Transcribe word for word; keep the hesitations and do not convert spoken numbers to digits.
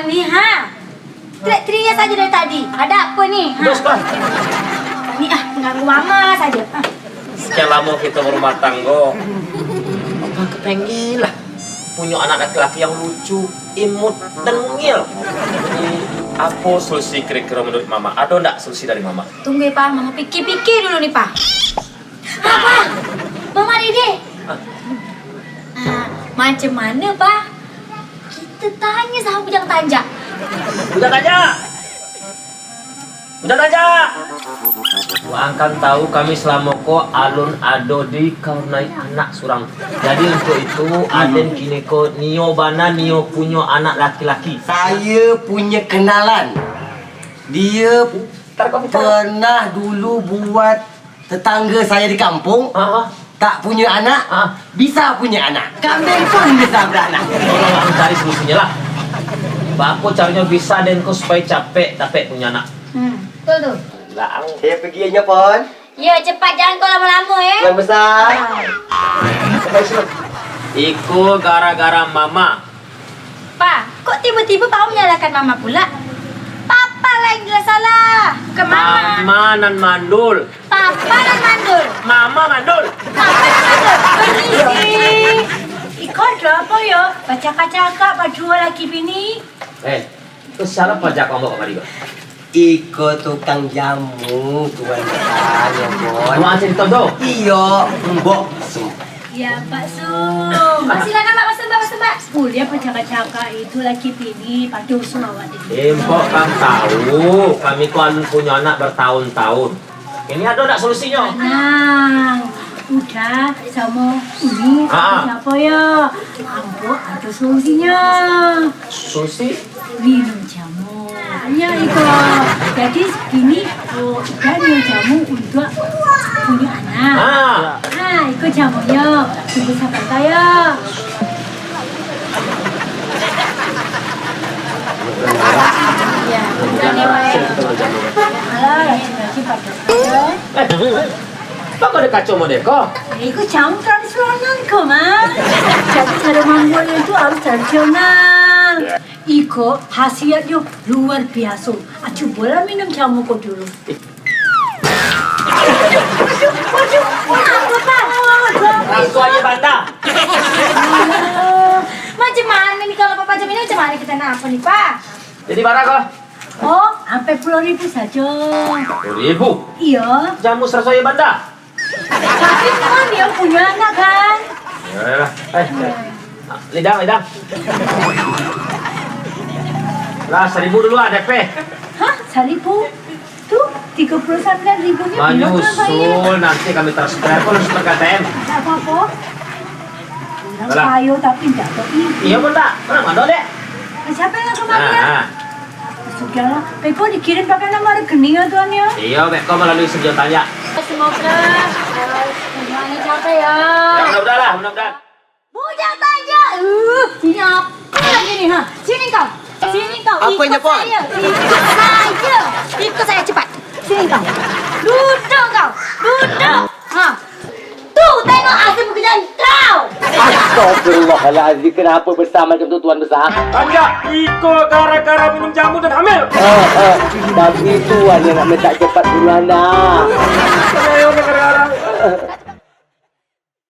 Ni, ha? Teriak-teriak saja dari tadi. Ada apa ni? Ha? Dos, Bang. Ni, ah, mengganggu mama saja. Ah. Sekian lama kita berumah tangga, Bang kepengen lah punya anak laki-laki yang lucu, imut, dan mungil. Apa solusi kira-kira menurut Mama? Ada ndak solusi dari Mama? Tunggu ya, Pa. Mama pikir-pikir dulu ni, Pa. Apa? Mama Dede. Ah, macam mana, Pa? Kita tanya sama bujang tanjak. Bujang tanjak! Bujang tanjak! Waang kan tahu kami selama ko alun ado dikarunai anak surang. Jadi untuk itu, aden kini ko nio bana nio punyo anak laki-laki. Saya punya kenalan. Dia pernah dulu buat tetangga saya di kampung, ah, tak punya anak, ah, bisa punya anak. Kambing pun bisa beranak. Tolong aku cari solusinya lah. Bako caronyo bisa den ko supaya capek dapek punya anak? Hmm, betul tu. Lah, ang- Saya pergi aja, Pon. Ya, cepat, jangan kau lama-lama, eh. Tuan Besar. Ah. Iko gara-gara Mama. Pa, kok tiba-tiba Papa menyalahkan Mama pula? Papa lah yang jelas salah, bukan Mama. Mama nan mandul. Papa nan mandul. Mama mandul. Papa nan mandul. Berisik. Iko ado apo yo? Bacakak-cakak baduo laki bini. Eh, tu siapa pajak kau bawa kamari, Bang? Iko tukang jamu, Tuan Besar, yo, Bon. Tuan cerita tu? Iyo, Mbok Su. Ya, Pak Su. Mbak, silakan, Mbak, masuk, Mbak, masuk, Mbak. Buliah pacakak-cakak itu laki bini, patuh su awak ni. Eh, Mbok kan tahu, kami ko alun punyo anak bertahun-tahun. Ini ado ndak solusinyo? Tenang. Uda samo Uni, ah, siapa ya? Ambo ado solusinyo. Solusi? Minum jamu. Hanya iko. Jadi, kini, oh, Uda minum jamu untuk punyo anak. Ah. Ah, iko jamunyo. Tunggu sabanta yo. Ya, bukan ni, Pak. Alah, ya, cepat. Eh, kok ada kaco model ko? Iko jamu tradisional ko, Mas. Jadi, cara mambuatnya itu harus tradisional. Iko khasiatnyo luar biasa. Ah, cubolah minum jamu ko dulu. Waduh, waduh, waduh, apa, Pak? Raso aia banda. Alah, macam mana ni kalau Papa macam ini, macam mana kita nak apa ni, Pak? Jadi bara ko? Oh, sampai puluh ribu saja. Puluh ribu? Iya. Jamu saraso aia banda? Tapi kan dia punya anak, kan? Yalah. Eh, lidang, lidang. Lah, seribu dulu ah, D P. Hah? Seribu? Tu, tiga puluh sembilan ribunya belum terbayar. Manyusul, nanti kami transfer. Kau harus pakai A T M. Tak apa-apa. Orang kaya tapi tidak ada. Iya, pun tak. Mana mandor, Dek? Siapa yang kemarin? Nah, nah. Sudahlah. Beko dikirim pakai nomor rekening ya, Tuan, ya? Iya, beko melalui Sugio Tanya. Semoga, eh, semuanya capai, ya. Ya, mudah-mudahan lah, mudah-mudahan. Bujang Tanya. Uh, ini apa lagi ni, ha? Sini kau. Sini kau. Apanya, Pon? Ikut saya. Ikut saya. Ikut saya cepat. Sini kau. Duduk kau. Duduk. Ha. Tu, tengok hasil pekerjaan kau. Astagfirullahaladzim, kenapa besar macam tu, Tuan Besar? Tanya, iko gara-gara minum jamu dan hamil. Eh, eh, tapi Tuan yang nak minta cepat dulu, anak.